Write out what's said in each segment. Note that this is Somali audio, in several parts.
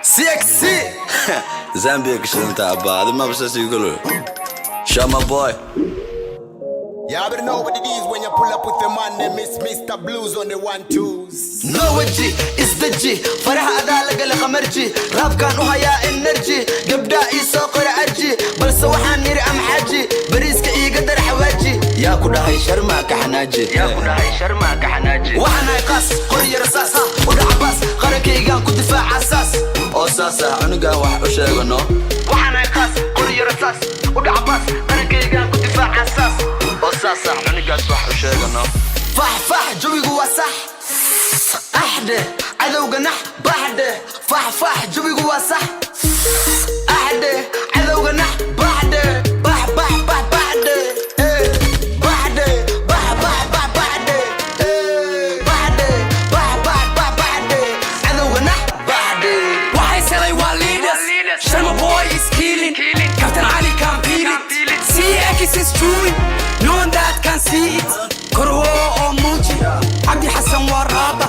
CXC Zambia ka shidanta abba adi maba saas igu galo. Sharma Boy. You already know what it is when you pull up with the man, they miss Mr. Blues on the one twos. No weji isdeji, faraha adaa lagala khamarji, raabkaan u hayaa energy, gabdhaa ii soo qora arji, balse waxaan niri am xaji, bariiska iiga dar xawaaji. Yaa ku dhahay Sharma ka xanaaji? Waxaan ahay qaas, qoriyo rasaas ha u dhaca baas, qarankaygaan ku difaaca saas oo saas ah, cunugan wax u sheegano. Waxaan ahay qaas, qoriyo rasaas u dhaca baas, qarankaygaan ku difaaca saas oo saas ah, cunugaas wax u sheegano. Fax fax, jawigu waa sax, axdhe cadowga nax baxdhe. Fax fax, jawigu waa sax, axdhe cadowga nax baxdhe, bax bax bax baxdhe, eh, baxdhe, bax bax bax baxdhe, eh, baxdhe, bax bax bax baxdhe, cadowga nax baxdhe. Waxay selay waa leaders. Sharma Boy is killing. Captain Ali can feel it. CX is chewing. No one that can see it. Korwo oo muuji. Cabdi Xasan waa raaba.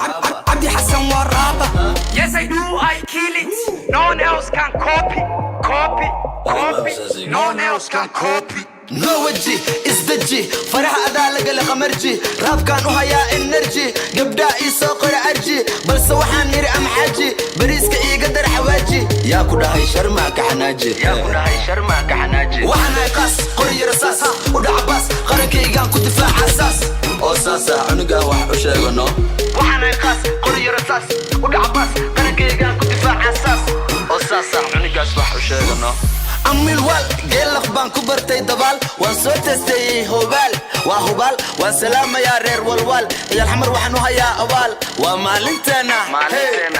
Cabdi Xasan waa raaba. Yes, I do, I kill it. No one else can copy. Copy. Copy. No one else can copy. No weji isdeji, faraha adaa lagala khamarji, raabkaan u hayaa energy, gabdhaa ii soo qora arji, balse waxaan niri am xaji, bariiska iiga dar xawaaji. Yaa ku dhahay Sharma ka xanaaji? Waxaan ahay qaas, qoriyo rasaas ha u dhaca baas, qarankaygaan ku difaaca saas oo saas ah, cunugan wax u sheegano. Waxaan ahay qaas, qoriyo rasaas u dhaca baas, qarankaygaan ku difaaca saas oo saas ah, cunugaas wax u sheegano. Amilwal geelaq baan ku bartay dabaal, waan soo testeeyey, hobaal waa hubaal. Waan salaamayaa reer Walwaal, Ciyaal Xamar waxaan u hayaa abaal. Waa maalinteenna,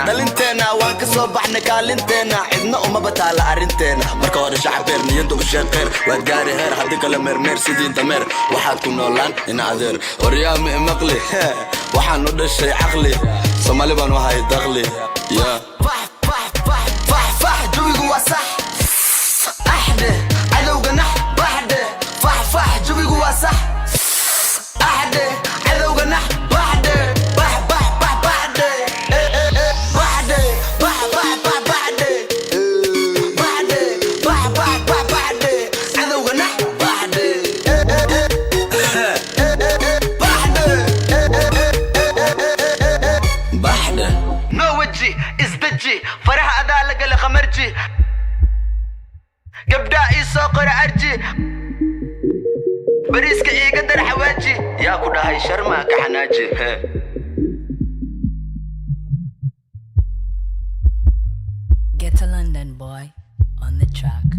dhalinteenna, waan ka soo baxnay kaalinteenna, cidna uma bataala arrinteenna. Marka hore shacbeer niyadda u sheeqeer, waad gaari heer, haddii kale meermeer sidii dameer waxaad ku noolaan in adeer. Waryaama imaqli, waxaan u dhashay caqli, Soomaali baan u hay daqli, yeah. Fax fax, jawigu waa sax, axdhe cadowga nax baxdhe. Fax fax, jawigu waa sax, axdhe cadowga nax baxdhe, bax bax bax baxdhe, baxdhe, bax bax bax baxdhe, baxdhe, bax bax bax baxdhe, cadowga nax baxdhe, baxdhe, baxdhe. No weji isdeji, faraha adaa lagala khamarji, gabdhaa ii soo qora arji, bariiska iiga dar xawaaji. Yaa ku dhahay Sharma ka xanaaji? Get to London boy on the track.